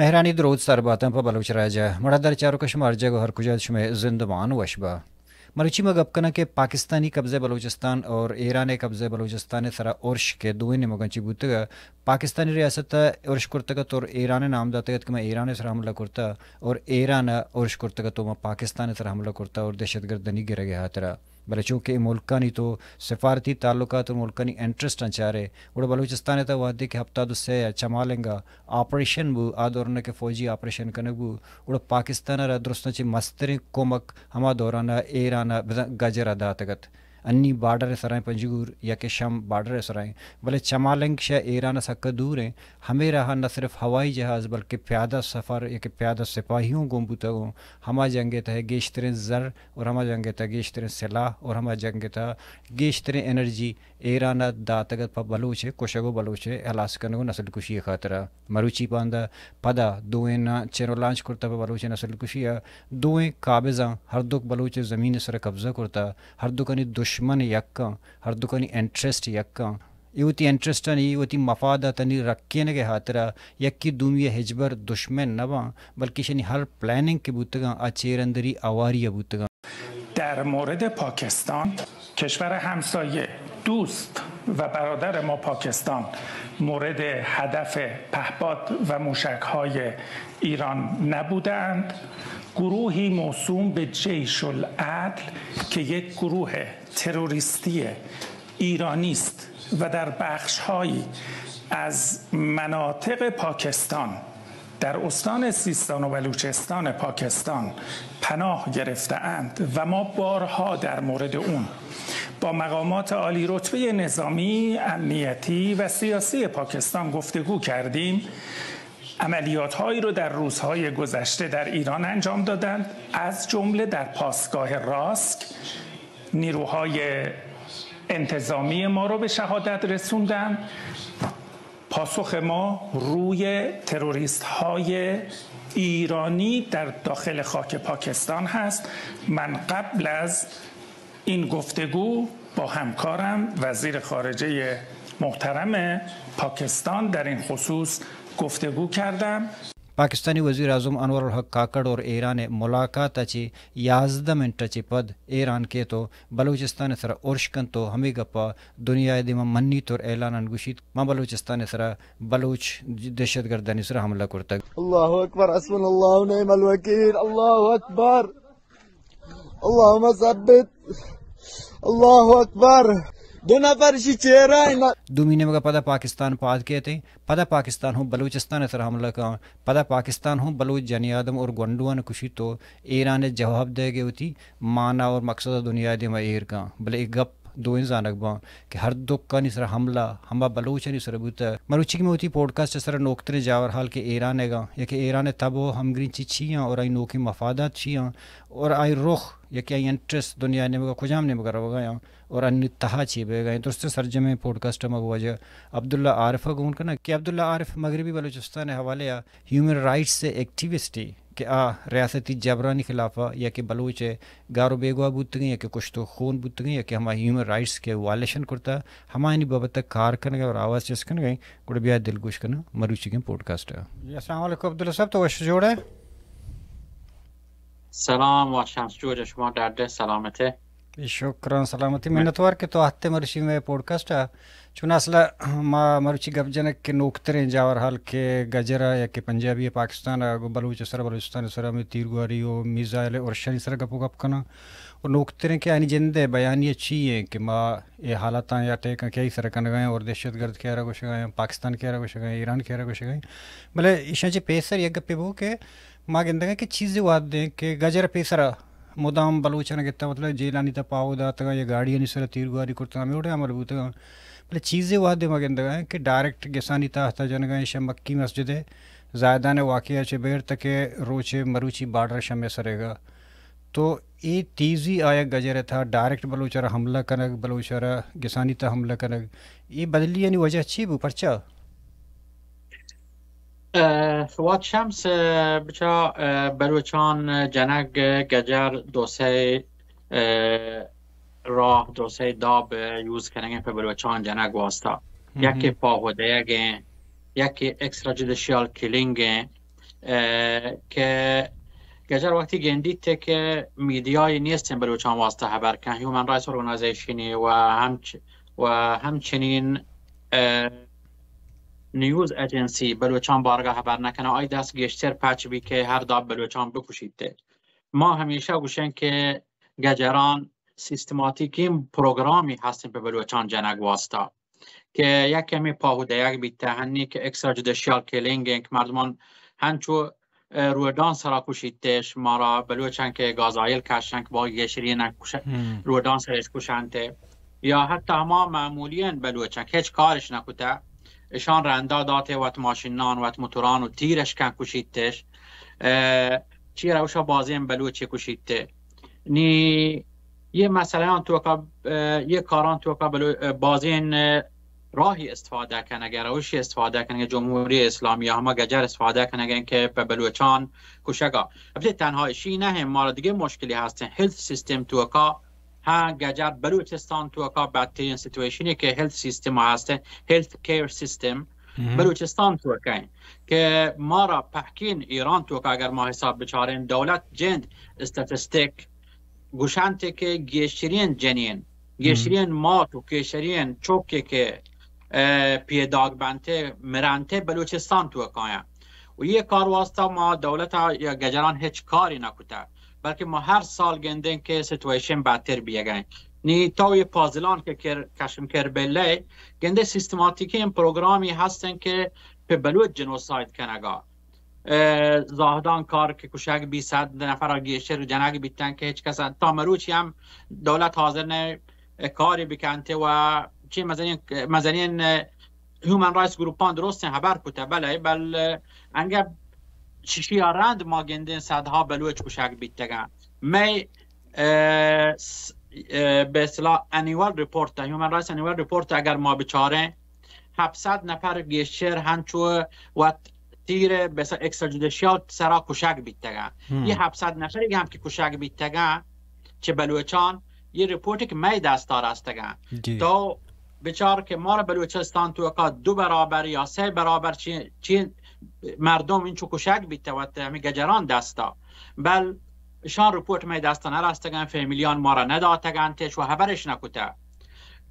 مہرانی دروت سر باتاں پہ بلوچ راج ءَ۔ مڑادار چاروک، شما ہر جاگہ و ہر کجا شمئے زندمان وش با۔ مروچی ما گپ کناں کہ پاکستانی قبضہ بلوچستان اور ایران قبضہ بلوچستان سرا ارش کہ دوئیں نیمگاں چی بوتگ، پاکستانی ریاست ءَ ارش کرتگ ات اور ایران نام داتگ ات کہ ما ایران سرا حملہ کرتا اور ایران ءَ ارش کرتگ ات تو ما پاکستان سرا حملہ کرتا اور دہشت گردانی گرگ ءِ ہاترا۔ بلے چونکہ اے ملکانی تو سفارتی تعلقات اور ملکانی انٹرسٹ آں چارے، گڑا بلوچستان ءِ تہ وہدے کہ ہپتاد و سے ءَ چمالنگ ءَ آپریشن بو، آ دوران ءَ کہ فوجی آپریشن کنگ بو، گڑا پاکستان ءَ را درستاں چہ مستریں کمک ہما دوران ءَ ایران ءَ بزاں گجر ءَ داتگ ات۔ انی بارڈر ءِ سرا ایں، پنجگور یا کہ شام بارڈر ءِ سرا ایں، بلے چمالنگ شہ ایران ءَ سکا دور ایں۔ ہمے راہ ءَ نہ صرف ہوائی جہاز بلکہ پیادہ سفر یا کہ پیادہ سپاہی ہوں گون بوتگ اوں۔ ہما جنگ ءِ تہ ءَ گیشتریں زر اور ہما جنگ ءِ تہ ءَ گیشتریں سلاح اور ہما جنگ ءِ تہ ءَ گیشتریں انرجی ایران ءَ داتگ ات پہ بلوچ ءِ کشگ و بلوچ ءِ ہلاس کنگ و نسل کشی ءِ خاطر ءَ۔ مروچی باندا پدا دوئیناں چیرو لانچ کرتا پہ بلوچ ءِ نسل کشی ءَ۔ دوئیں قابضاں، ہر دک بلوچ ءِ زمین ءِ سر ءَ قبضہ کرتا، ہر دکانی دشمن یکاں، ہر دکانی انٹرسٹ یکاں۔ اے وتی انٹرسٹانی، وتی مفاداتانی رکینگ ءِ ہاترا یکے دومی ءِ ہچبر دشمن نہ باں، بلکہ ایشانی ہر پلاننگ کہ بوتگاں، آ چیرندری اواری ءَ بوتگاں۔ در مورد پاکستان، کشور همسایه، دوست و برادر ما پاکستان مورد هدف پهپاد و موشک‌های ایران نبودند. گروهی موسوم به جیش العدل که یک گروه تروریستی ایرانی است و در بخش‌هایی از مناطق پاکستان در استان سیستان و بلوچستان پاکستان پناه گرفته‌اند و ما بارها در مورد اون با مقامات عالی رتبهٔ نظامی، امنیتی و سیاسی پاکستان گفتگو کردیم. عملیات‌هایی رو در روزهای گذشته در ایران انجام دادند، از جمله در پاسگاه راسک نیروهای انتظامی ما رو به شهادت رسوندند. پاسخ ما روی تروریست‌های ایرانی در داخل خاک پاکستان هست. من قبل از این گفتگو با همکارم وزیر خارجهٔ محترم پاکستان در این خصوص گفتگو کردم. پاکستانی وزیر اعظم انور الحق کاکڑ اور ایران ءِ ملاقات ءَ چہ یازدہ منٹ ءَ چہ پد ایران کیت و بلوچستان ءِ سرا ارش کنت و ہمے گپ ءَ دنیا ءِ دیما منیت اور اعلان ءَ گوشیت، ما بلوچستان ءِ سرا بلوچ دہشت گردانی سرا حملہ کرتگ۔ الله اکبر، حسبنا الله و نعم الوکیل، الله اکبر، اللهم ثبت، الله اکبر۔ دو نفر شی چہرہ۔ دومی نیمگ ءَ پدا پاکستان پاد کیت، پدا پاکستان ہوں بلوچستان ءِ سرا حملہ کن، پدا پاکستان ہوں بلوچ جنی آدم اور گونڈوان کشیت و ایران ءِ جواب دئیگ ءِ وتی مانا اور مقصد ءَ دنیا ءِ دیما ایر کن۔ بلے اے گپ دوئیں زانگ باں کہ ہر دکانی سرا حملہ ہما بلوچانی سرا بوتہ۔ مروچی کہ ما وتی پوڈکاسٹ ءِ سرا نوکتریں جاور حال کہ ایران ءِ گاں یا کہ ایران ءِ تب و ہمگرنچی چی آں اور آئی نوکیں مفادات چی آں اور آئی رخ یا کہ آئی انٹرسٹ دنیا ءِ نیمگ ءَ کجام نیمگ ءَ روگ ءَ آں اور انی تہا چی بیگ ءَ آں۔ درستیں سرجمیں پوڈکاسٹ ءَ ما گوں واجہ عبداللہ عارف ءَ گون کناں کہ عبداللہ عارف مغربی بلوچستان ءِ حوالے ءَ ہیومن رائٹس ءِ ایکٹیوسٹے کہ آ ریاستی جبرانی خلاف ءَ یا کہ بلوچ ءِ گار و بیگواہ بوتگیں یا کہ کشت و خون بوتگیں یا کہ ہما ہیومن رائٹس کہ وائلیشن کرتا، ہمایانی بابت ءَ کار کنگ ءَ اور آواز چست کنگ ءَ۔ گڑا بیا دلگوش کناں مروچیگیں پوڈکاسٹ ءَ۔ جی، السلام علیکم عبداللہ صاحب، تو وش جوڑ ئے؟ سلام، وش ہم، جوڑ ئے، شما ڈڈ ئے، سلامت ئے؟ شکراں، سلامتی، منتوار کہ تو آہتے مروچی مئے پوڈکاسٹ ءَ۔ چون اصل ءَ ما مروچی گپ جنگ کہ نوکتریں جاور حال کہ گجر ءَ یا کہ پنجابی ءَ پاکستان ءَ گوں بلوچ ءِ سر ءَ، بلوچستان ءِ سر ءَ ہمے تیرگواری و میزائل ءِ ارشانی سر ءَ گپ و گپ کناں و نوکتریں کہ آیانی جند ءِ بیانیہ چی ایں کہ ما اے حالتاں یا ٹیک ءَ کئی سر ءَ کنگ ءَ ایں اور دہشت گرد کیا را گوشگ ءَ ایں، پاکستان کیا را گوشگ ءَ ایں، ایران کیا را گوشگ ءَ ایں۔ بلے ایشاں چہ پیسر یک گپے بو کہ ما گندگ ءَ کہ چیزے وہد ایں کہ گجر ءِ پیسر ءَ مدام بلوچاں گتگ، مطلب جیلانی تہ پاہو داتگ یا گاڑیانی سر ءَ تیرگواری کرتگ، ہمے وڑیں عمل بوتگ۔ بلے چیزے وہدے ما گندگ ءَ کہ ڈائریکٹ گسانی تہا ہتا جنگ ءَ، ایشاں مکی مسجد ءِ زاہدان ءِ واقعہ چہ بگر تک روچ مروچی بارڈر شمے سرے گا۔ تو اے تیزی آیگ گجر ءِ تہا ڈائریکٹ بلوچ ءَ را حملہ کنگ، بلوچ ءَ را گسانی تہا حملہ کنگ، اے بدلی یعنی وجہ چی بو؟ پرچا؟ اه، وات شمس، اه، بچا، اه، بلوچان جنگ گجر دو سئے، اه، راہ دو سئے داب یوز کنگیں پہ بلوچان جنگ واسطہ۔ یکے پاہو دیگیں، یکے ایکسترا جوڈیشل کلنگیں، اه، که گجر وقتی گندیت که میدیای نیستن بلوچان واسطه خبر کن، هیومن رایتس ارگنایزیشنی و همچ-، و همچنین، اه، نیوز اجنسی بلوچان بارگا خبر نکنه، آی دست گیشتر پچ بی که هر داب بلوچان بکشیت. ما همیشه گوشن که گجران سیستماتیکین پروگرامی هستن په بلوچان جنگ واسطه که یک کمی پاهو دیگ بیته، هنی که اکسترا جودیشیال کیلینگ که مردمان هنچو، اه، رودان سرا کشیتش، ما را بلوچن که گازایل کشن که با گیشرین کش-، رودان سرش کشنته، یا حتی هما معمولیان بلوچن که هیچ کارش نکوته، اشان رندا داته وت ماشینان وت موتوران و تیرش کن کشیتش. اه، چی روشا بازین بلوچی کشیته. نی یه مسئله آن توکا، اه، یه کاران توکا بلو-، اه، بازین، اه، راهی استفاده کنگه، روشی استفاده کنگه، جمهوری اسلامی یا هما گجر استفاده کنگه که په بلوچان کشگا. البته تنها اشی نه، ما را دیگه مشکلی هستن. هلت سیستم توکا ها گجر بلوچستان توکا بدترین سیتویشنی که هلت سیستم هستن، هلت کیر سیستم بلوچستان توکا که ما را پهکین ایران توکا اگر ما حساب بچارین، دولت جند استاتستیک گوشنته که گیشترین جنین، گیشترین مات و گیشترین چوکی که، اه، پیداگ بنته، مرنته بلوچستان توکایه. و یه کار واسطه ما دولت یا گجران هیچ کاری نکوته، بلکه ما هر سال گندین که سیتویشن بدتر بیگین. نی تو یه پازلان که کر-، کشم کر بله، گنده سیستماتیکی این پروگرامی هستن که په بلوچ جنوساید کنگا. اه، زاهدان کار که کشگ بی، صد نفر گیشتر جنگ بیتن که هیچ کس تا مروچی هم دولت حاضر نه کاری بکنته و چه مزنین، مزنین، اه، هیومن رایتس گروپان درستین خبر کته، بله، بل، اه، انگه چشی رند ما گندین صدها بلوچ کشگ بیتگن. می، اه، س-، اه، به اصطلاح انیوال ریپورت، هیومن رایتس انیوال ریپورت اگر ما بچارین، هفتصد نفر گیشتر هنچو وت تیر به اصطلاح اکسترا جودیشیال سرا کشگ بیتگن. یه هفتصد نفری هم که کشگ بیتگن، چه بلوچان، یه ریپورتی که می دستا رستگن. تو بچار که ما را بلوچستان توکا دو برابر یا سه برابر چی، چی مردم اینچو کشگ بیته وت همی گجران دستا. بل اشان ریپورت می دستا نرستگن، فیملیان ما را نداتگنتش و خبرش نکوته.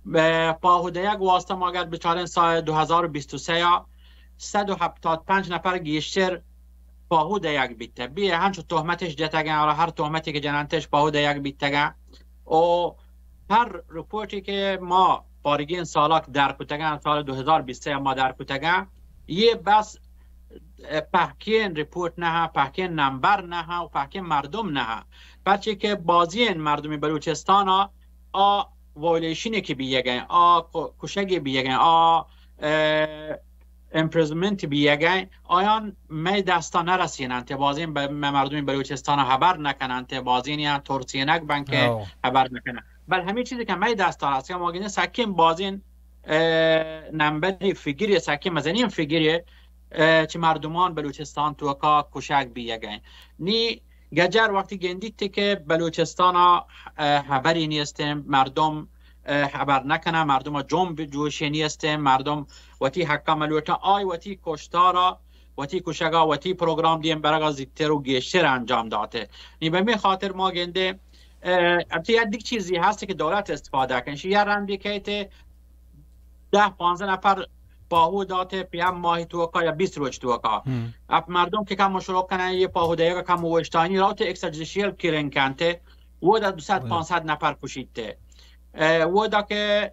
به پاهو دیگ واسطه ما اگر بچارین سال دو هزار و بیست و سه یا صد و هفتاد و پنج نفر گیشتر پاهو دیگ بیته. بی هنچو تهمتش جتگن، حالا هر تهمتی که جننتش پاهو دیگ بیتگن. و هر رپورتی که ما پارگین سالاک در کتگن، سال دو هزار بیست ما در کتگن، یه بس پهکین رپورت نه، پهکین نمبر نه و پهکین مردم نه. پرچه که بازین مردم بلوچستان آ وایلیشنی که بیگن، آ کو-، کشگی بیگن، آ، اه، امپریزنمنت بیگن، آیان می دستا نرسیننت، بازین ب-، م-، مردم بلوچستان خبر نکننت، بازین یا ترسینک بن که خبر نکنن. بل همین چیزی که می دستا رسین، ما گندین سکین بازین، اه، نمبری فیگری، سکین مزنین فیگری، اه، چه مردمان بلوچستان توکا کشگ بیگن. نی گجر وقتی گندیت که بلوچستان، اه، خبری نیستن، مردم، اه، خبر نکنه، مردم جنب جوشی نیستن، مردم وتی حقا ملوٹه، آی وتی کشتارا، وتی کشگا، وتی پروگرام دیم برگا زیتر و گیشتر انجام داته. نی به می خاطر ما گنده، اه، البته یک دیگه چیزی هست که دولت استفاده کنه. یا رندی که ده پانزده نفر پاهو داته پیم ماهی توکا یا بیست روچ توکا. اپ مردم که کم شروع کنه، یه پاهو دیگه کم وشتانی راوت اکسترا جودیشیل کیلینگ کنته، و دا دوصد پانصد نفر کشیته. اه، و دا که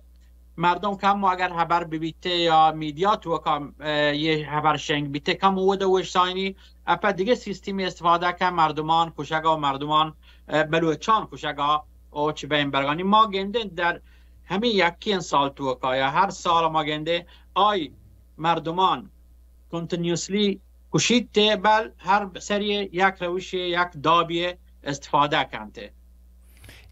مردم کم اگر خبر ببیته یا میدیا توکا، اه، یه خبر شنگ بیته، کم و دا وشتانی اپا دیگه سیستمی استفاده که مردمان کشگا و مردمان، اه، بلوچان کشگا و چی بین برگانی. ما گندن در همین یکین سال توکا یا هر سال ما گندے آی مردمان کنتینیوسلی کشیت، بل هر سری یک روشی، یک دابی استفاده کنت.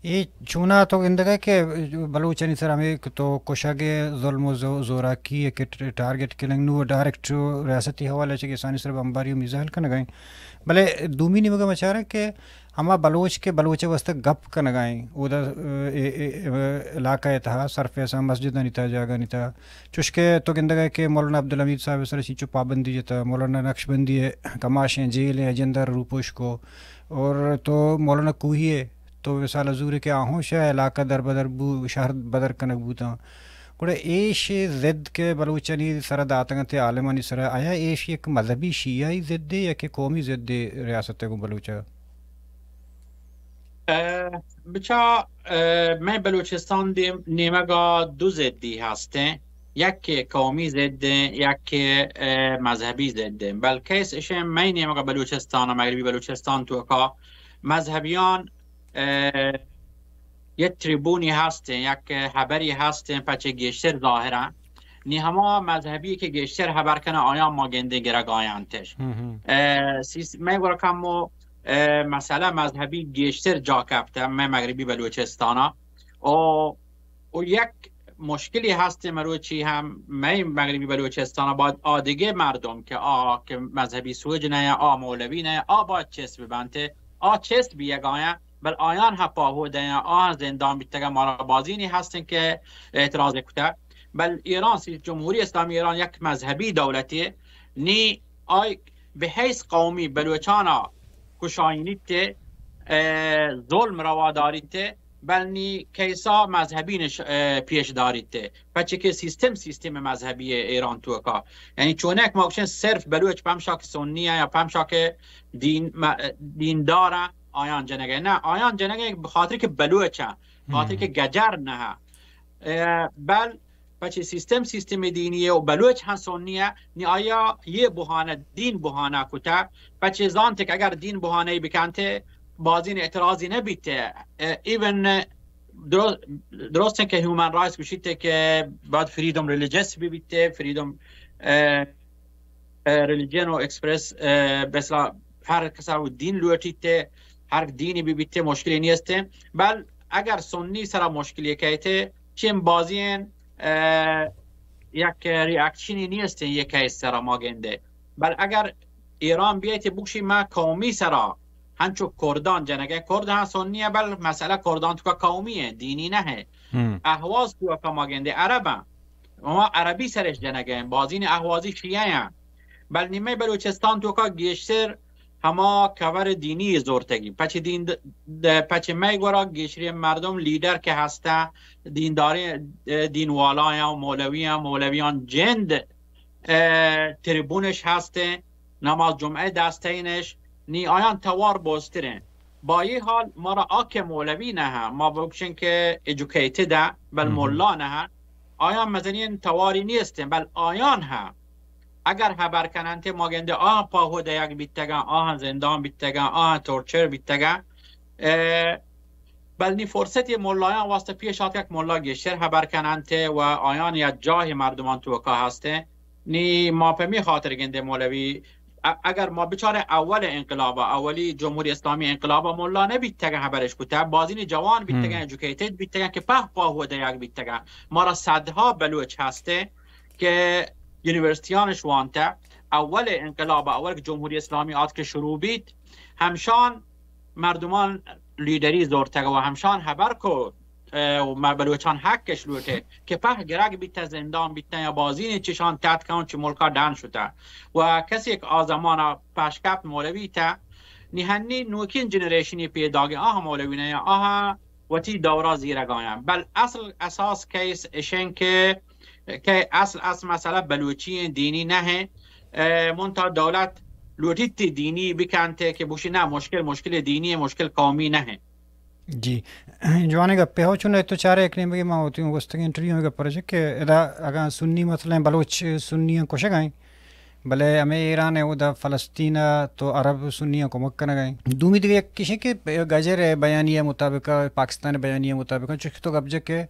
اے چونا تو گندگا کہ بلوچانی سر ہمیں کہ تو کشگ ظلم و زو-، زوراکی ہے کہ ٹ-، ٹارگٹ کلنگ نو ڈائریکٹ ریاستی حوالہ چہ کسانی سر بمباری و میزائل کنگا ہیں۔ بلے دومی نیمگا مچارا کہ ہما بلوچ کہ بلوچ ءِ واستہ گپ کنگ ءَ ایں، اودا، اے، اے، اے، علاقہ ءِ تہا، سرفیس ءَ، مسجدانی تہا، جاگہانی تہا، چوشکہ تو گندگ ءَ کہ مولانا عبدالحمید صاحب ءِ سرا چنچو پابندی جتا، مولانا نقشبندی ءِ کماشیں جیل ءِ اجندہ روپوش کو، اور تو مولانا کوہی ءِ تو مثال ءَ زورے کہ آہوں شہ علاقہ در بدر بو، شہر بدر کنگ بوتاں۔ گڑا ایش ضد کہ بلوچانی سرا داتگ انت، عالمانی سرا، آیا ایش یک مذہبی شیعی ضدے یا کہ قومی ضدے ریاست ءَ گوں بلوچ ءَ؟ اه، بچا، اه، مئے بلوچستان دیم-، نیمگا دو ضدی ہستیں، یک کہ قومی ضد ہیں، یک کہ، اه، مذہبی ضد ہیں۔ بلکہ اس اشیں مئے نیمگا بلوچستان، مغربی بلوچستان توکا مذہبیان، اه، یک تریبونی ہستیں، یک ہبری ہستیں، پچے گیشتر ظاہرا نی ہما مذہبی کہ گیشتر ہبر کنن، آیاں ما گندیں گرگ آیانتش۔ ہم ہم۔ اه، سیس-، مئے گورا کمو، اه، مسئلہ مذہبی گیشتر جا کپتہ مئے مغربی بلوچستانا۔ او، او یک مشکلی ہست مروچی ہم مئے مغربی بلوچستانا با آدگہ مردم کہ آ کہ مذہبی سوج نہ، آ مولوی نہ، آ با چست ببنت، آ چست بیگایاں، بل آیان ہم پاہو دیاں، آ زندان بیتگاں، مارا بازینی ہستن کہ اعتراض کتہ۔ بل ایران سی-، جمہوری اسلامی ایران یک مذہبی دولتے، نی آئی بہ حیث قومی بلوچانا کشائینیت، اه، ظلم روا داریت، بل نی کیسا مذہبی نش-، اه، پیش داریت۔ پچے کہ سیستم، سیستم مذہبی ایران توکا۔ یعنی چونک ما گوشن صرف بلوچ پمشا کہ سنی یا پمشا کہ دین، م-، دیندار آیان جنگے۔ نہ، آیان جنگے بخاطر کہ بلوچ ہیں، خاطر کہ گجر نہ ہے۔ اه، بل پچے سیستم، سیستم دینی ہے و بلوچ ہم سنی ہے، نی آیا یہ بہانہ، دین بہانہ کتا، پچے زانتے کہ اگر دین بہانہ بکنتے، بازین اعتراضی نہ بیتے۔ اه، ایون درو-، درست ہے کہ ہیومن رائٹس گوشیتے کہ باید فریڈم ریلیجس بھی بیتے، فریڈم، اه، اه، ریلیجن و ایکسپریس، اه، مثلا ہر کسا و دین لوٹیتے، ہر دینی بھی بیتے مشکلی نیستے۔ بل اگر سنی سرا مشکلی کہتے، چیم بازین، اه، یک ریاکشنی نیستے یہ کیس سرا ما گندے۔ بل اگر ایران بیایتے بکشی ما قومی سرا ہنچو کردان جنگے، کرد ہاں سنی ہے، بل مسئلہ کردان تو کا قومی ہے، دینی نہ ہے۔ ہم۔ احواز تو کا ما گندے عرب ہیں۔ ہما عربی سرش جنگ ہیں، بازین احوازی شیعہ ہیں۔ بل نیمہ بلوچستان تو کا گیشتر ہما کور دینی زورتگی۔ پچ دین د-، د-، پچ مئے گورا گیشترین مردم لیڈر کہ ہستن، دینداریں، دین والایاں، مولویاں، مولویان جند، اه، تریبونش ہستیں، نماز جمعہ دستینش، نی آیان توار بازتریں۔ با یہ حال مارا آ کہ مولوی نہ ہیں، ما بگوشن کہ ایجوکیٹڈ ہیں، بل ملا نہ ہیں، آیان مزنین تواری نیستیں، بل آیان ہیں اگر ہبر کننت، ما گندے آہاں پاہو دیگ بیتگاں، آہاں زندان بیتگاں، آہاں تورچر بیتگاں۔ اه، بل نی فرصت یہ ملایان واسطہ پیش آتک، ملا گیشتر ہبر کننت و آیان یا جاہ مردمان توکا ہستیں۔ نی ما پہ می خاطر گندے مولوی، ا-، اگر ما بچاریں اول انقلاب، اولی جمہوری اسلامی انقلاب ملا نہ بیتگاں ہبرش کتہ، بازینی جوان بیتگاں، ایجوکیٹڈ بیتگاں کہ پہ پاہو دیگ بیتگاں۔ مارا صدہا بلوچ ہستیں کہ یونیورسٹیانش وانتہ، اول انقلاب، اول کہ جمہوری اسلامی آتک شروع بیت، ہمشان مردمان لیڈری زورتگ و ہمشان ہبر کو، اه، و ما بلوچان حقش لوٹے کہ پہ گرگ بیتہ، زندان بیتہ یا بازین چشان تتکاں چہ ملکا ڈن شتہ و کسی کہ آ زمانا پشکپت مولوی تہ، نی ہنی نوکین جنریشنی پیداگی آہ مولوی نہ یا آہ وتی دورا زیرگایاں۔ بل اصل اساس کیس اشیں کہ، کہ اصل، اصل مسئلہ بلوچی ہیں، دینی نہ ہیں۔ اه، منتہا دولت لوٹیت تی دینی بکنتے کہ بوشی نہ، مشکل، مشکل دینی ہے، مشکل قومی نہ ہیں۔ جی، جوانیں گپے ہو، چون تو چارے یک نیمگے ما ہوتی ہوں گوستگیں انٹرویو میں گپ رجے کہ ادا اگاں سنی مثلاً بلوچ سنی ہیں کشگ ہیں، بلے ہمیں ایران ہے، ادا فلسطین ہے، تو عرب سنی ہیں کمک کنگ ہیں۔ دومی دیگه یک کشیں کہ گجر ہے بیانیہ مطابق، پاکستان بیانیہ مطابق، چونکہ تو گپ جے کہ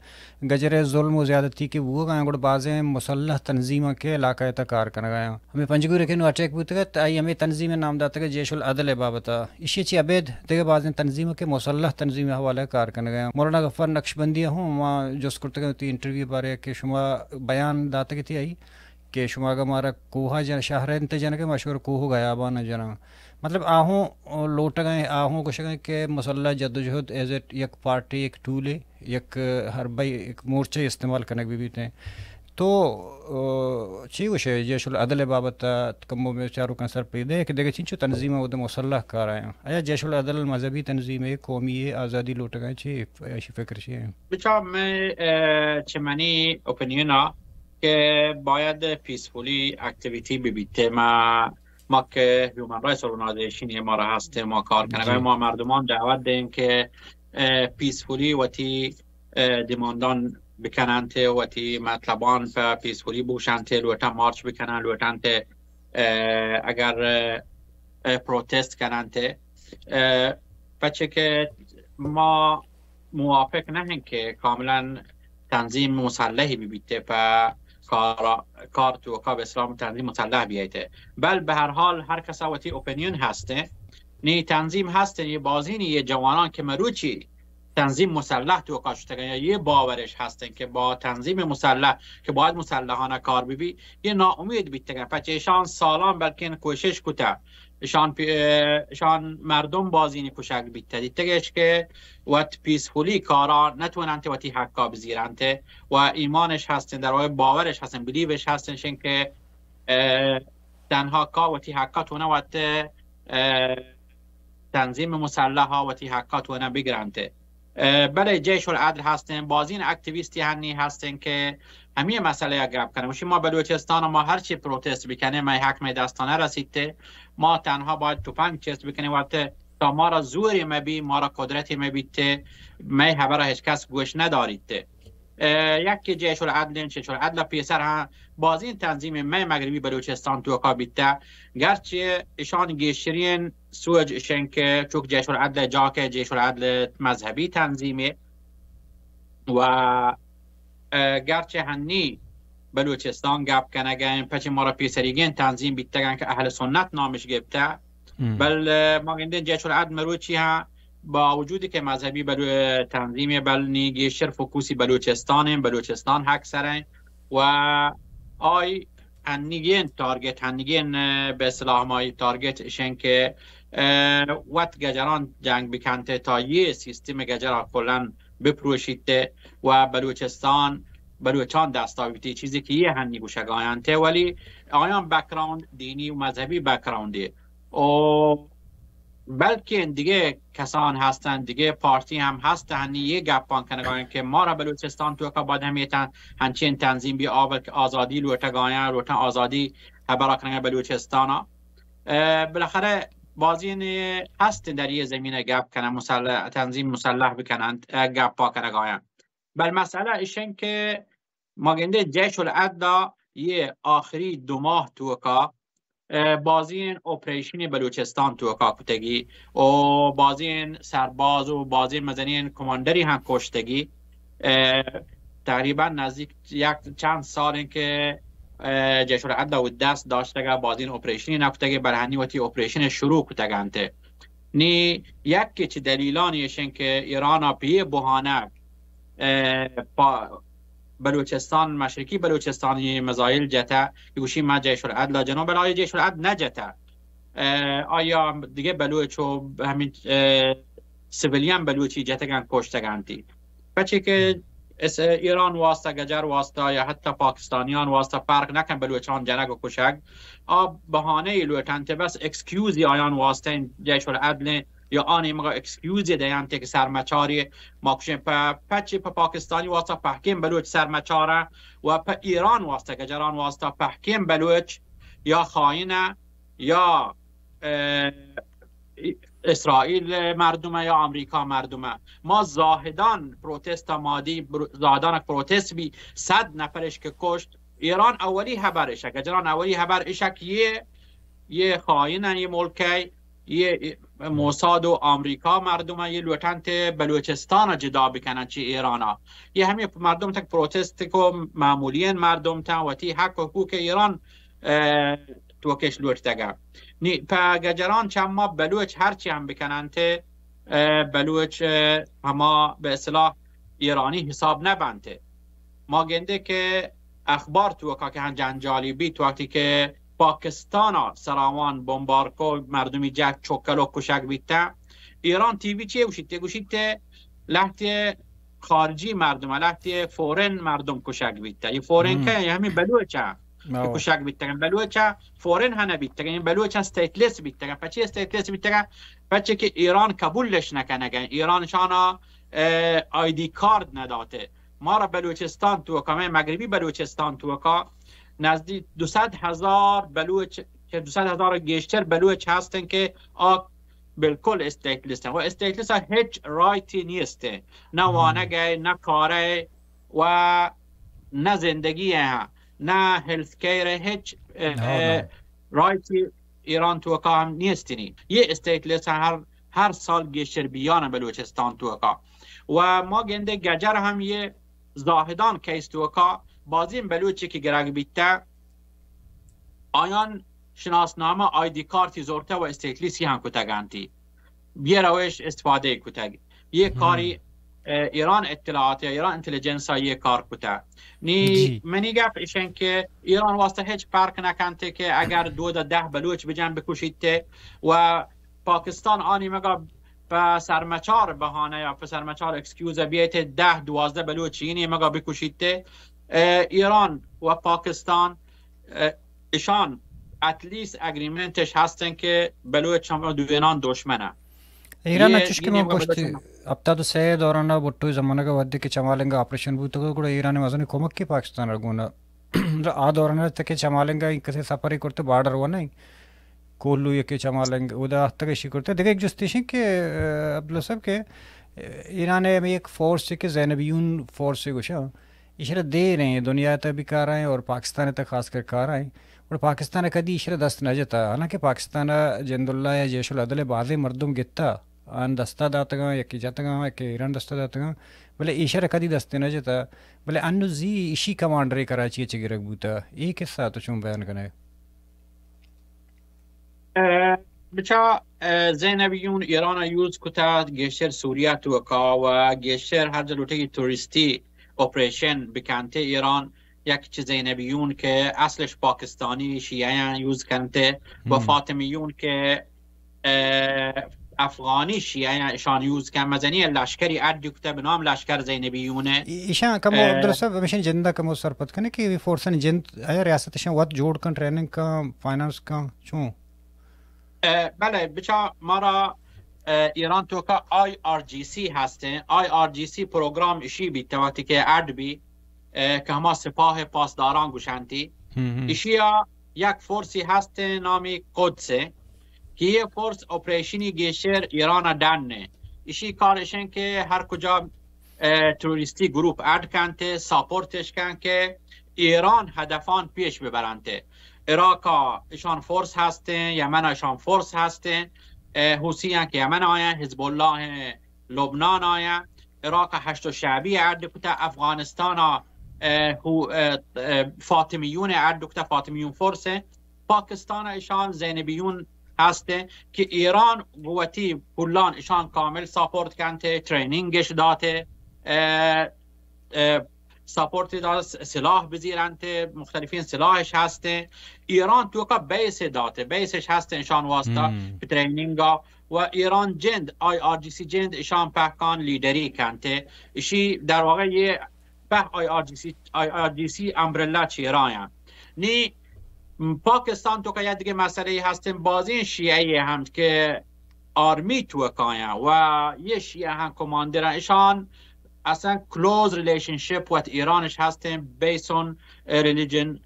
گجر ءِ ظلم و زیادتی کہ بوگ ءَ انت، گڑا بازیں مسلح تنظیماں کہ علاقہ ءِ تہ کار کنگ ءَ انت۔ ہمے پنجگور ءَ کہ نوں اٹیک بوتگ ات، آئی ہمے تنظیم ءِ نام داتگ ات جیش العدل ءِ بابت ءَ۔ ایشی ءَ چہ ابید دگہ بازیں تنظیم کہ مسلح تنظیم ءِ حوالہ ءَ کار کنگ ءَ انت۔ مولانا غفار نقشبندی ءَ ہوں ما جست کرتگ ات وتی انٹرویو ءِ بارے ءَ کہ شما بیان داتگ ات آئی کہ شما اگہ مارا کوہ ءَ جن، شہر ءَ انت جنگ ءَ، ما شور کوہ ءُ گیابان ءَ جناں۔ مطلب، آہوں لوٹگ ءَ، آہوں گوشگ ءَ کہ مسلح جدوجہد ایز اٹ یک پارٹی، یک ٹولے، یک حربہ، یک مورچہ استعمال کنگ بہ بیت۔ تو، آ، چی گوشے جیش العدل ءِ بابت ءَ؟ کمو مئے چاروکاں سر پہ دے کہ دگہ چنچو تنظیم ءَ اود مسلح کار آیاں؟ آیا جیش العدل مذہبی تنظیمے، قومی، آزادی لوٹگ ءَ، چی ایشی فکر چی ایں؟ بچا مئے، آ، چہ منی اوپینین ءَ کہ باید پیسفلی ایکٹیویٹی بہ بیت۔ ما، ما کہ ہیومن رائٹس آرگنائزیشن ما را ہست، ما کار کنگ ءَ، جی۔ ما مردمان دعوت دیں کہ، آ، پیسفلی وتی، آ، دیماندان بکننت، وتی مطلبان پہ پیسفلی بوشنت، لوٹن مارچ بکنن، لوٹنت، آ، اگر، آ، پروتست کننت، آ، پچے کہ ما موافق نہ ایں کہ کاملاً تنظیم مسلحی بہ بیت پہ کار، کار توکا بہ اسلام تنظیم مسلح بیایت۔ بل بہ ہر حال ہر کسا وتی اوپینین ہست۔ نی تنظیم ہست، یہ بازین یہ جوانان کہ مروچی تنظیم مسلح توکا شتگن یا یہ باورش ہستن کہ با تنظیم مسلح کہ باید مسلحانہ کار بہ بی، یہ ناامید بیتگن۔ پچے ایشان سالان بلکن کوشش کتہ، ایشان پی-، ایشان مردم بازینی کشگ بیتہ، دیتگش کہ وت پیسفلی کارا نتوننت وتی حقا بزیرنت و ایمانش ہستن، در واقع باورش ہستن، بلیوش ہستن شن کہ، اه، تنہا کا وتی حقا تونہ وت، اه، تنظیم مسلحا وتی حقا تونہ بگرنت۔ اه، بلے جیش العدل ہستن، بازین اکتیویستی ہنی ہستن کہ ہمی مسئلہ گپ کنن۔ وشی ما بلوچستان ما ہرچی پروتست بکنیں، مئے حق مئے دستانہ رسیت، ما تنہا باید تفنگ چست بکنیں وت تا ما را زوری مبی، ما را قدرتی مبیت، مئے حبر ہچ کس گوش نداریت۔ اه، یک کہ جیش العدل، جیش العدل پیسر ہم بازین تنظیم مئے مغربی بلوچستان توکا بیتہ، گرچہ ایشان گیشترین سوج اشن کہ چوک جیش العدل جا کہ جیش العدل مذہبی تنظیمے و، اه، گرچہ ہنی بلوچستان گپ کنگن، پچے مارا پیسریگین تنظیم بیتگن کہ اہل سنت نامش گپتہ۔ بل، اه، ما گندین جیش العدل مروچی ہم با وجودی کہ مذہبی بلو-، تنظیمے، بل نی گیشتر فوکوسی بلوچستان ہیں، بلوچستان حق سر ہیں و آئی ہنیگین تارگت، ہنیگین، اه، بہ اصطلاح ما ای تارگت اشن کہ، اه، وت گجران جنگ بکنت تا یہ سیستم گجرا کلاً بپروشیت و بلوچستان بلوچان دستا بیتی، چیزی کہ یہ ہنی گوشگ آیانت، ولی آیان بکراؤنڈ دینی و مذہبی بکراؤنڈی و بلکن دیگه کسان ہستن، دیگه پارتی ہم ہست، ہنی یہ گپان کنگاین کہ مارا بلوچستان توکا باید ہمیتن ہنچین تنظیم بی آور کہ آزادی لوٹگاین، لوٹن آزادی ہبرا کنگاین بلوچستانا۔ اه، بالاخره بازین ہست در یہ زمینه گپ کنن، مسلح، تنظیم مسلح بکنن، اه، گپا کنگاین۔ بل مسئلہ اشن کہ ما گندے جیش العدل یہ آخری دو ماہ توکا، اه، بازین اپریشن بلوچستان توکا کتگی و بازین سرباز و بازین مزنین کمانڈری ہم کشتگی۔ اه، تقریباً نزدیک یک چند سال ہیں کہ، اه، جیش العدل و دست داشتگا بازین اپریشنی نکتگی، بر ہنی وتی اپریشن شروع کتگانتے۔ نی یک چہ دلیلانی اشن کہ ایران پہ یہ بہانہ، اه، پا-، بلوچستان، مشرقی بلوچستانی مزایل جتہ، کہ گوشی ما جیش العدل جنوں، بلے آئی جیش العدل نہ جتہ۔ اه، آیا دیگه بلوچ و ہمین، اه، سویلین بلوچی جتگن کشتگانتی۔ پچے کہ اس-، ایران واسطہ، گجر واسطہ یا حتی پاکستانیان واسطہ فرق نکن بلوچان جنگ و کشگ۔ آ بہانہ لوٹنت، بس ایکسکیوزی آیان واسطہ جیش العدل یا آنی مگا ایکسکیوزی دیانت کہ سرمچاری ما کشیں۔ پ-، پچے پہ پاکستانی واسطہ پہکیں بلوچ سرمچارہ و پہ ایران واسطہ، گجران واسطہ پہکیں بلوچ یا خائنہ یا، اه، اسرائیل مردمہ یا آمریکا مردمہ۔ ما زاہدان پروتست مادی بر-، زاہدان پروتست بی صد نفرش کہ کشت، ایران اولی ہبر اشک، گجران اولی ہبر اشک یہ، یہ خائن ہیں، یہ ملک ہے، یہ موساد و آمریکا مردم ہیں، یہ لوٹنت بلوچستان جدا بکنن چی ایرانا۔ یہ ہمیں مردم تک پروتست کو معمولی مردم تن، وتی حق و حقوق ایران، اه، توکش لوٹتگا۔ نی پہ گجران چما بلوچ ہرچی ہم بکننت، اه، بلوچ، اه، ہما بہ اصطلاح ایرانی حساب نبنت۔ ما گندے کہ اخبار توکا که هم جنجالی بیت، وقتی که پاکستان سراوان بمبار کو، مردمی جک چکلو کشک بیتن، ایران تی وی چی گوشیت؟ گوشیت لهتی خارجی مردم، لهتی فورن مردم کشک بیتن. یه فورن که یه همین بلوچ که کشک بیتگن، بلوچ فورن هنه بیتگن، این بلوچ استیتلس بیتگن. پچی استیتلس بیتگن؟ پچه که ایران قبولش نکنگن، ایران شانا آیدی کارد نداته. ما را بلوچستان توکا، مئے مغربی بلوچستان توکا نزدیک دو صد هزار بلوچ، که دو صد هزار گیشتر بلوچ هستن که آ بالکل استیتلس هستن و استیتلس ها هیچ رایتی نیسته، نه وانگه، نه کاره و نه زندگی ها، نه هلث کیر، هیچ رایتی ایران توکا هم نیستینی. یه استیتلس هر هر سال گیشتر بیان بلوچستان توکا. و ما گنده گجر هم یه زاهدان کیس توکا بازین بلوچی که گرگ بیته، آیان شناسنامه، آیدی کارتی زورته و استیتلیسی هم کتگانتی. یه روش استفاده کتگ. یه کاری ایران اطلاعات یا ایران اینتلیجنس ها یه کار کته. نی منی گپ ایشن که ایران واسطه هیچ فرق نکنته که اگر دو دا ده بلوچ بجن بکشیت و پاکستان آنی مگا په سرمچار بهانه یا په سرمچار اکسکیوز بیایت ده دوازده بلوچ اینی مگا بکشیت، ایران و پاکستان اشان اتلیست اگریمنتش هستن که بلوچ هم دوینان دشمنه. ایران چش که ما گوشتی هفتاد و سه دوران بھٹو زمانگ وھدے کہ چمالنگ آپریشن بوتگ، گڑا ایران مزنیں کمک کہ پاکستان را گونا آ دوران تک چمالنگ کسی سفر کرتے بارڈر و نہیں، کوہلو یکے چمالنگ اودا تک اشی کرتے. دیگه ایک جستیشن کہ عبداللہ صاحب کہ ایران ایک فورس کہ زینبیون فورس گوشا ایشرا دیر ہیں، دنیا تہ بھی کار آئیں اور پاکستان تہ خاص کر کار آئیں. اور پاکستان کدی ایشرا دست نہ جتا، حالانکہ پاکستان جند اللہ یا جیش العدل بازیں مردم گتا، آن دستا داتگاں، یکی جتگاں، یکی ایران دستا داتگاں، بلے ایشرا کدی دست نہ جتا. بلے انو زی ایشی کمانڈر کراچی چہ گرگ بوتا. اے قصہ تو چون بیان کنے؟ بچا، زینبیون ایران یوز کتا گیشتر سوریا توکا و گیشتر هر جا لوٹگی توریستی آپریشن بکنتے ایران یک چیز زینبیون که اصلش پاکستانی شیعه یوز کنته و فاطمیون که افغانی شیعه اشان یوز کن، مزنی لشکری اڈ کته به نام لشکر زینبیونه. ایشان کمو عبدالصاحب همیشن جندا کمو سرپد کنه که فورسن جند آیا ریاست اشان وقت جوڑ کن، ٹریننگ کن، فائنانس کن چون؟ بله بچا، مارا ایران توکا آی آر جی سی هستن. I R G C programme اشی بیت وقتی که اڈ بی که هما سپاه پاسداران گوشنتی. اشیا یک فورسی هستن نامی قدسه که یه فورس آپریشنی گیشتر ایران ڈن نه. اشی کارشن که هر کجا تروریستی گروپ اڈ کنته، ساپورتش کن که ایران هدفان پیش ببرنته. عراق اشان فورس هستن، یمن اشان فورس هستن، حوثی که یمن آیه، حزب الله لبنان آیه، عراق هشت شعبی اڈ کته، افغانستان فاطمیون اڈ کته، فاطمیون فورس. پاکستان اشان زینبیون هسته که ایران گوتی پولان اشان کامل ساپورت کنته، ٹریننگش داته، ساپورت داته، سلاح بزیرنته، مختلفین سلاحش هسته. ایران توکا بیس داته، بیسش هسته اشان واسطه ٹریننگا و ایران جند، آی آر جی سی جند اشان پهکان لیڈری کنته. اشی در واقع یه په آی آر جی سی، آی آر جی سی امبرلا چیرایان. نی پاکستان توکا یه دیگه مسئله هستن، بازین شیعه هم که آرمی توکایان و یه شیعه هم کماندرن، اشان اصلا کلوز ریلیشنشپ وت ایرانش هستن، بیسون ریلیجن،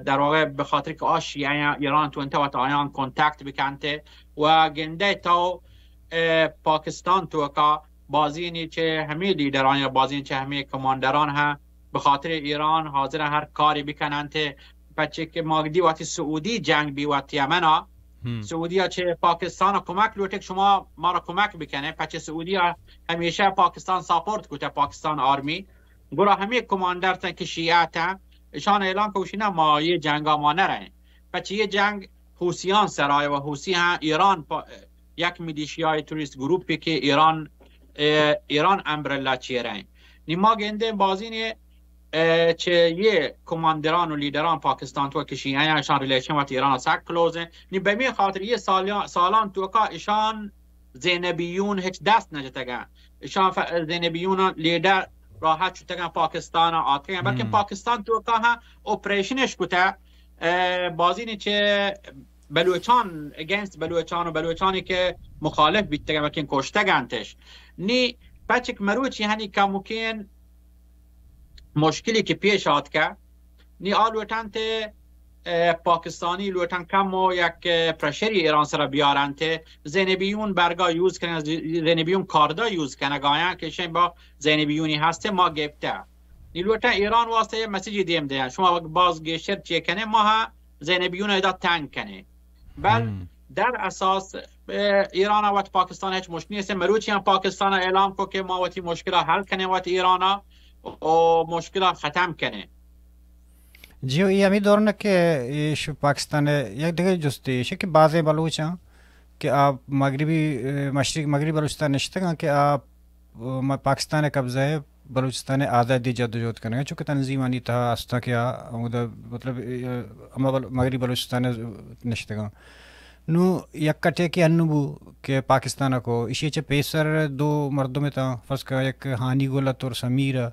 در واقع به خاطر که آ شیعه ایران تو انت وت آیان کنتکت بکنته و گنده تو پاکستان توکا بازینی چه همی لیڈران یا بازین چه همی کماندران هم به خاطر ایران حاضر هر کاری بکننت. پچه که ما دی وقتی سعودی جنگ بی وقت یمنا، سعودی ها چه پاکستان کمک لوٹک شما ما را کمک بکنه، پچه سعودی ها همیشه پاکستان ساپورت کته، پاکستان آرمی. گرا همی کماندر تن که شیعه تن، اشان اعلان کوشی نه ما یه جنگا ما نرهن. پچه یه جنگ حوثیان سرای و حوثی هم ایران پا-، یک میلیشیای توریست گروپی که ایران، ایران امبرلا چیرین. نی ما گندین بازین اه، چه یه کماندران و لیدران پاکستان تو کشی، ایشان ریلیشن وت ایران سک کلوز ہیں. نی بمی خاطر یه سالیان، سالان توکا ایشان زینبیون هچ دست نجتگن. ایشان ف-، زینبیون لیدر راحت شتگن پاکستان آتکگن، بلکن پاکستان توکا هم اپریشنش کتا، اه، بازی نی چه بلوچان، اگینسٹ بلوچان و بلوچانی که مخالف بیتگن، بلکن کشتگنتش. نی پچک مروچی هنی کموکین مشکلی که پیش آتکه، نی آ لوٹنت، اه، پاکستانی لوٹن کم و یک، اه، پرشری ایران سر بیارنت. زینبیون برگا یوز کنن، زی-، زینبیون کاردا یوز کنن، گایان که شین با زینبیونی هسته ما گپته. نی لوٹن ایران واسطه یه مسیجی دیم دیان. شما باز گیشتر چی کنه، ما ها زینبیون ادا تنگ کنه. بل در اساس، اه، ایران وت پاکستان هچ مشکل نیست. مروچی هم پاکستان اعلام کو که ما وتی مشکل حل کنه وت ایران و مشکل ختم کنه. جی، ای همی دور نه که ایش پاکستان یک دیگه جستی ایشه که بعضی بلوچ هم که آ مغربی، اه، مشرق، مغربی بلوچستان نشتگن که آ، اه، پاکستان قبضه بلوچستان آزادی جدوجہد کنگ ء، چونکہ تنظیمانی تہا ہستاں کہ آ ہمودا مطلب، اے، ہما بل-، مغربی بلوچستان ء نشتگاں۔ نوں یک کٹے کہ انو بو کہ پاکستان ء کو، ایشی چہ پیسر دو مردم اتاں، فرض کن یک ہانی گل ات اور سمیر ء،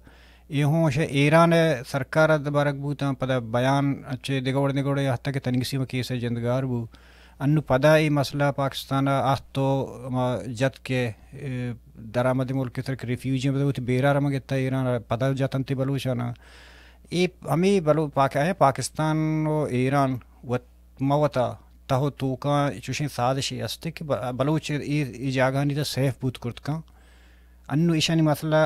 اے ہوں شہ ایران ء سرکار ء دبرگ بوتاں، پدا بیان چہ دگہ وڑ دگہ وڑے حتی کہ تنگی سیم ء کیس ء جندگار بو۔ انو پدا اے مسئلہ پاکستان ء آہت و ہما جت کہ، اے، درآمد ملک ء سر کہ ریفیوجی بدا وتی بیرا رمگ اتہ ایران ء پدا جت انت بلوچان ء۔ اے ہمے بلو-، پاک-، اے پاکستان و ایران وت-، ما وتا تہ و توکاں چوشیں سازشے است کہ ب-، بلوچ اے، اے جاگہانی تہ سیف بوت کرت کن۔ انو ایشانی مسئلہ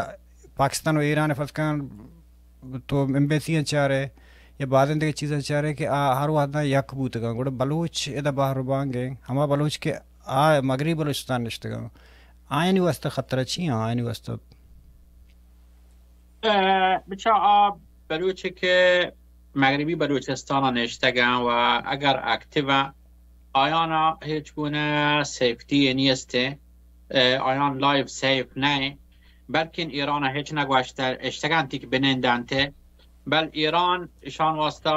پاکستان و ایران ء فرض کن تو ایمبیسی ء چارئے یا بازیں دگہ چیزاں چارئے کہ آ ہر وہداں یک بوتگاں، گڑا بلوچ ادا بہر و بانگ ء، ہما بلوچ کہ آ مغربی بلوچستان نشتگاں، آیانی واستہ خطرہ چی آں؟ آیانی واستہ، اه، بچا آ بلوچ کہ مغربی بلوچستان ء نشتگاں و اگر اکٹیو آں، آیانا ہچ گونہ سیفٹی نیست، اه، آیان لائف سیف نہ، بلکن ایران ء ہچ نگوشتہ اشتگانتی کہ بنندنت، بل ایران اشان واسطہ،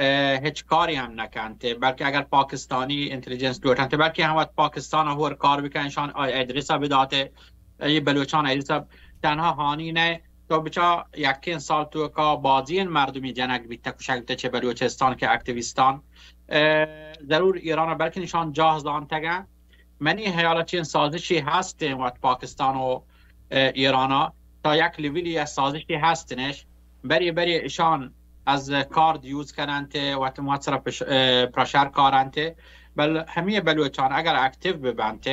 اه، ہچ کاری ہم نکنت، بلکہ اگر پاکستانی انتلیجنس لوٹنت، بلکہ ہم وت پاکستان ء ہور کار بکن، اشان آئی ایڈریس ء بدات، ای بلوچان ایڈریس ء تنہا ہانی نہ، تو بچا یکین سال توکا بازین مردمی جنگ بیتہ، کشگ بیتہ چہ بلوچستان کہ اکٹیویستان، اه، ضرور ایران ء بلکن اشان جاہ زانتگن۔ منی حیال ء چین سازشی ہستیں وت پاکستان و، اه، ایران ء تا یک لیولی ء سازشی ہستنش۔ بری بری اشان از کارد یوز کننت، وت مات سرا پش-، اه، پرشر کارنت۔ بل ہمی بلوچان اگر اکٹیو ببنت،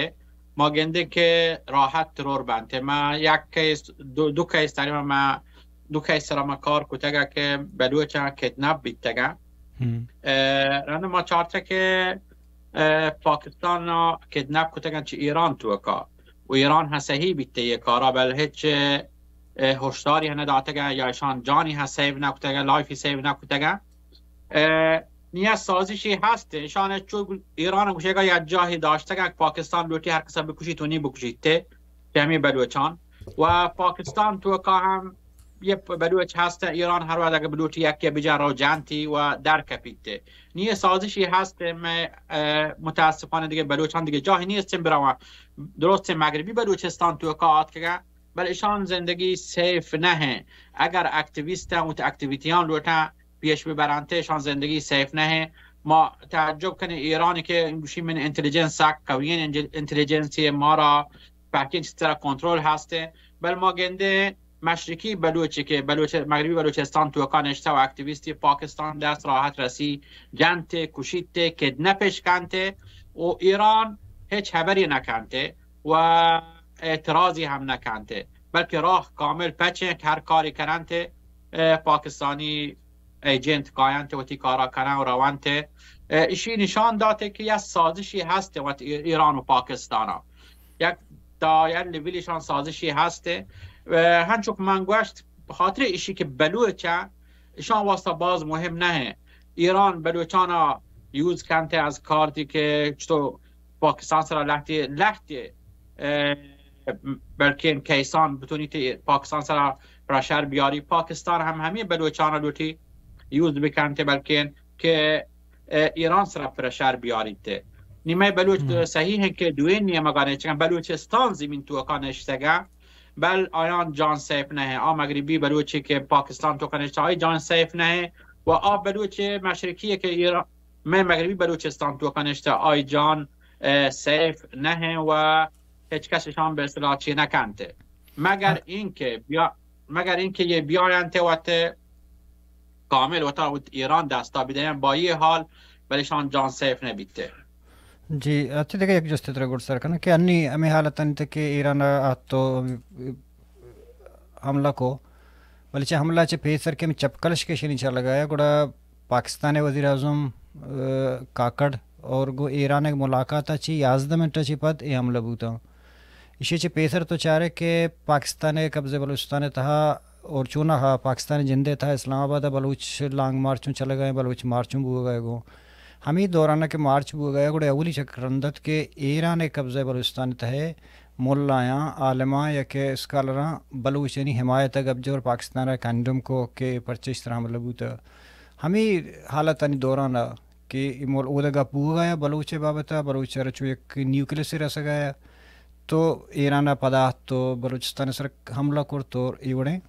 ما گندیں کہ راحت ترور بنت۔ ما یک کیس، دو، دو کیس تقریباً ما دو کیس سرا ما کار کتگا کہ بلوچان کدنپ بیتگا۔ اه، رند ما چارتہ کہ، اه، پاکستان ء کدنپ کتگن چہ ایران توکا و ایران ہم صحیح بیتہ یہ کارا، بل ہچ، اه، ہشداری ہم نداتگن یا اشان جانی ہم سیو نکتگن، لائفی سیو نکتگن۔ اه، نیا سازشی ہست، اشان چو ایران گوشگا یا جاہی داشتگن کہ پاکستان لوٹی ہر کسا بکشیت و نی بکشیت تے، کہ ہمیں بلوچان و پاکستان توکا ہم یه پ-، بلوچ هست، ایران هر وقت اگه بلوچی یکی بجن رو جنتی و در کپیت. نیه سازشی هست، من، اه، متاسفانه دیگه بلوچان دیگه جاهی نیستن بروان. درست مغربی بلوچستان توکا آتکگن، بل اشان زندگی سیف نه. اگر اکتیویستن و اکتیویتیان لوٹن پیش ببرن، ته اشان زندگی سیف نه. ما تعجب کنه ایرانی که گوشی من انتلیجنس سک قوی انجل-، انتلیجنسی مارا پاکین چی طرح کنترل هسته، بل ما گنده مشرقی بلوچی که بلوچ-، مغربی بلوچستان توکا نشته و اکتیویستی پاکستان دست راحت رسی، جنت، کشیت، کدنپش کنت و ایران هیچ خبری نکنت و اعتراضی هم نکنت، بلکه راه کامل پچه که هر کاری کننت، اه، پاکستانی ایجنت کاینت وتی کارا کنن و رونت. اه، اشی نشان داته که یک سازشی هست وت ای-، ایران و پاکستانا. یک تا یک لیولیشان سازشی هست. و هنچو که من گوشت، به خاطر اشی که بلوچه، اشان واسطه باز مهم نه. ایران بلوچانا یوز کنته از کارتی که چطور پاکستان سرا لهتی، لهتی، اه، بلکه کیسان بتونیت پاکستان سرا پرشر بیاری. پاکستان هم همے بلوچان لوٹی یوز بکنت، بلکن که، اه، ایران سرا پرشر بیاریت. نی مئے بلوچ صحیح انت که دوئیں نیمگان، چون بلوچستان زمین توکا نشتگا، بل آیان جان سیف نه. آ مغربی بلوچی که پاکستان توکا نشتگا، آی جان سیف نه. و آ بلوچ مشرقی که ایران، مئے مغربی بلوچستان توکا نشتگا، آی جان، اه، سیف نه و هیچ کسشان به اصطلاح چی نکنت. مگر اینکه بیا، مگر اینکه یه بیاینت وت کامل وتا وت ایران دستا بدین، با یه حال بلشان جان سیف نبیت. جی، اچھا، دیگه یک جستے ترا گڈ سر کناں کہ انی ہمے حالت انت کہ ایران ء تو حملہ کو، بلے چہ حملہ چہ پیسر کہ ہمے چپکلش کہ شنی چا لگایا، گڑا پاکستان ء وزیر اعظم، ء، کاکڑ اور گو ایران ء ملاقات ء چہ یازدہ منٹ ء چہ پد اے حملہ بوتاں. ایشی چہ پیسر تو چارے کہ پاکستان ء قبضہ بلوچستان ء تہا اور چوناہا پاکستان ء جند ء تہا اسلام آباد ء بلوچ لانگ مارچ چون چلگا ء، بلوچ مارچ چون بوگا ء گوں. ہمے دوران ء کہ مارچ بوگا ء گڑا اولی چکر رند ات کہ ایران ء قبضہ بلوچستان ء تہ ء ملایاں، عالماں یا کہ اسکالراں بلوچانی حمایت ء گپ جور، پاکستان ء کنڈم کو کہ پرچہ اشتر حملہ بوتہ. ہمے حالتانی دوران ء کہ اے مول اود ء گپ بوگا ء بلوچ ء بابت ء، بلوچ ء را چو یک نیوکلیس رسگا ء، تو ایران ء پدا تو بلوچستان ء سر حملہ کرت اور اے وڑیں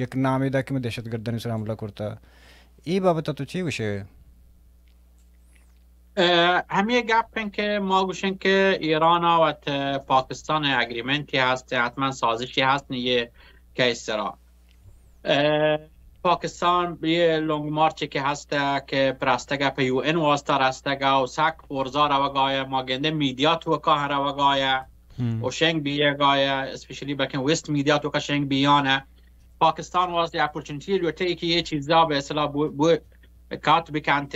یک نامے دا کہ من دہشت گردانی سر حملہ کرتا. اے بابت ء تو چے گوشے؟ اه، ہمے گپ انت کہ ما گوشیں کہ ایران ء وت پاکستان ء اگریمنٹے ہست، حتما سازشے ہست نی یہ کیس سرا. اه، پاکستان یہ لانگ مارچ کہ ہست کہ پرستگ پہ یو این واسطہ رستگ و سک پرزا روگا ء، ما گندے میڈیا توکا ہم روگا ء و شنگ بیگا ء، اسپیشلی بلکن ویسٹ میڈیا توکا شنگ بیان ء. پاکستان واسطہ اپورچونیٹی لوٹے کہ یہ چیزا به اصطلاح بو، بو کات بکنت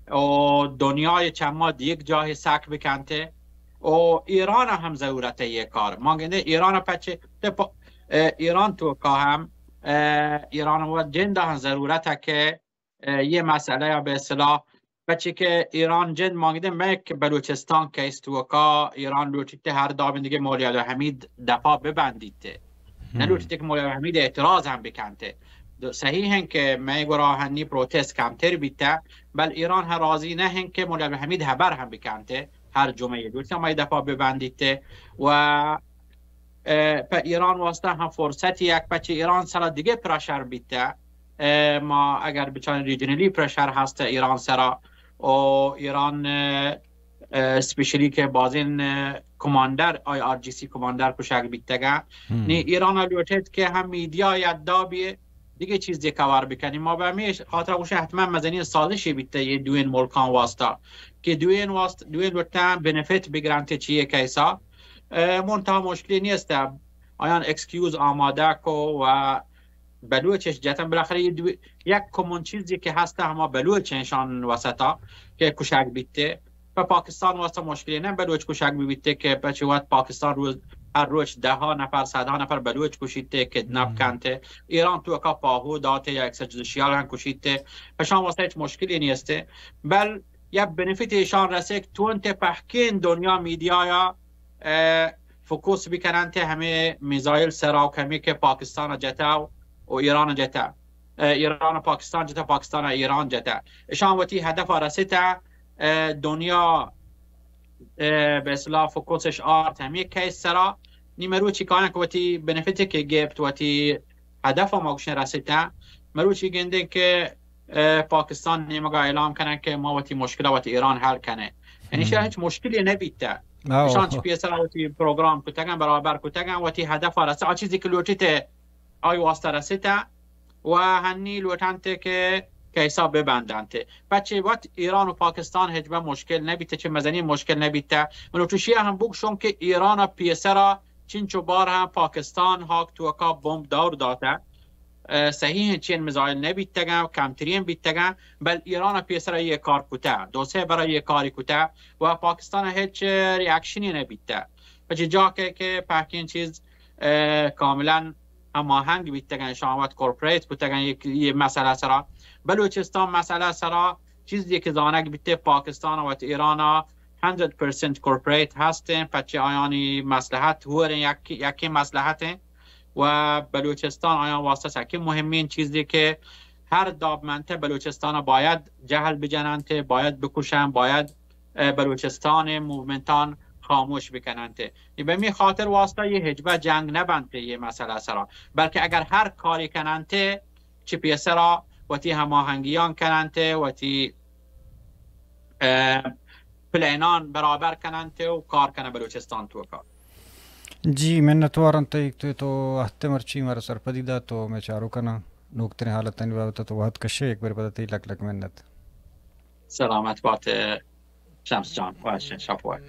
و دنیای چما دیگ جاہ سک بکنت و ایران هم ضرورت یہ کار. ما گندے ایران پچے تے پا، اه، ایران توکا هم، اه، ایران و جند هم ضرورت کہ، اه، یہ مسئلہ به اصطلاح پچے کہ ایران جند مانگیدے مئے کہ بلوچستان کیس توکا ایران لوٹیت ہر دابیں دیگه مولوی عبدالحمید دفاع ببندیت. نلوٹیت کہ مولوی عبدالحمید اعتراض ہم بکنت. دو، صحیح ہیں کہ مئے گورا ہنی پروتست کمتر بیتا، بل ایران ہر راضی نہ ہیں کہ مولوی عبدالحمید ہبر ہم بکنت. ہر جمعہ لوٹیت مئے دفاع ببندیت و اه، پہ ایران واسطہ ہم فرصت یک پچے ایران سرا دیگه پرشر بیتا. اه، ما اگر بچاریں ریجنلی پرشر ہست ایران سرا و ایران، اه، اه، اسپیشلی کہ بازین، اه، کمانڈر، آی آر جی سی کمانڈر کشگ بیتگا. نی ایران لوٹیت کہ ہم میڈیا یا دابی دیگه چیز دی کور بکنی. ما به همیش خاطر گوشه حتما مزنی سازشی بیته یه دوین ملکان واسطه که دوین واسطه، دوین لوٹن بنفیت بگرنت چیه کیسا. اه، منتها مشکلی نیست. آیان اکسکیوز آماده کو و بلوچش جتن. بالاخره یه دو، یک کمون چیزی که هسته هما بلوچ انشان وسطا که کشک بیته. په پاکستان واسطه مشکلی نه بلوچ کشک بیته که په چه وقت پاکستان روز، هر روز ده ها نفر، صد ها نفر بلوچ کشیته، کدناپ کنته. ایران توکا پاهو داته یا اکسجدشیال هم کشیته. پشان واسطه هیچ مشکلی نیسته. بل یک بنفیت ایشان رسه که تونت پهکین دنیا میدیایا اه، فوکوس بکننت همه میزایل سرا و کمی که پاکستان جتا و، و ایران جتا. اه، ایران و پاکستان جتا، پاکستان و ایران جتا. اشان وتی هدف رسیتا، اه، دنیا، اه، به اصطلاح فوکوسش آرت همه کیس سرا. نی مروچی کاین که وتی بنفیتی که گیپت وتی هدف ما گوشن رسیتا. مروچی گندن که اه، پاکستان نیمگا اعلان کنن که ما وتی مشکل وتی ایران حل کنه. یعنی شاید هیچ مشکلی نبیته. ایشان چی پیسر وتی پروگرام کتگن، برابر کتگن، وتی هدف رسه، آ چیزی که لوٹیته، آی واسطه رسیته و هنی لوٹنته که کیسا ببندنته. پچه وت ایران و پاکستان هیچ به مشکل نبیته، چه مزنی مشکل نبیته. من لوٹوشی هم بگشون که ایران پیسرا چنچو بار هم پاکستان هاک توکا بمب دور داته. اه، صحیح چین میزایل نبیتگن، کمترین بیتگن، بل ایران پیسر یه کار کته، دو سه برای یه کاری کته و پاکستان هیچ ریاکشنی نبیته. پچه جا که، که پهکین چیز، اه، کاملاً هماهنگ بیتگن، شان وت کورپوریت کتگن یک، یه مسئله سرا. بلوچستان مسئله سرا چیزی که زانگ بیته پاکستان و ایران هندرد پرسنت کورپوریت هستن، پچه آیانی مصلحت هورن یک، یکی مصلحتن. و بلوچستان آیان واسطه سکی مهمین چیزی که هر دابمنته بلوچستان باید جهل بجننته، باید بکشن، باید بلوچستان موومنتان خاموش بکننته. به می خاطر واسطه یه هجبه جنگ نبنته یه مسئله سرا، بلکه اگر هر کاری کننته چی پیسرا وتی هماهنگیان کننته، وتی پلانان برابر کننته و کار کنه بلوچستان توکا. جی، منتوارن تئی تو، تو وہد مرچی مارا سرپدی دات تو میں چارو کنا نوکترین حالتانی بابت تو وہد کشے، یک بار پدا تئی لک لک منت. سلامت بات شمس جان، واشن شپ وش.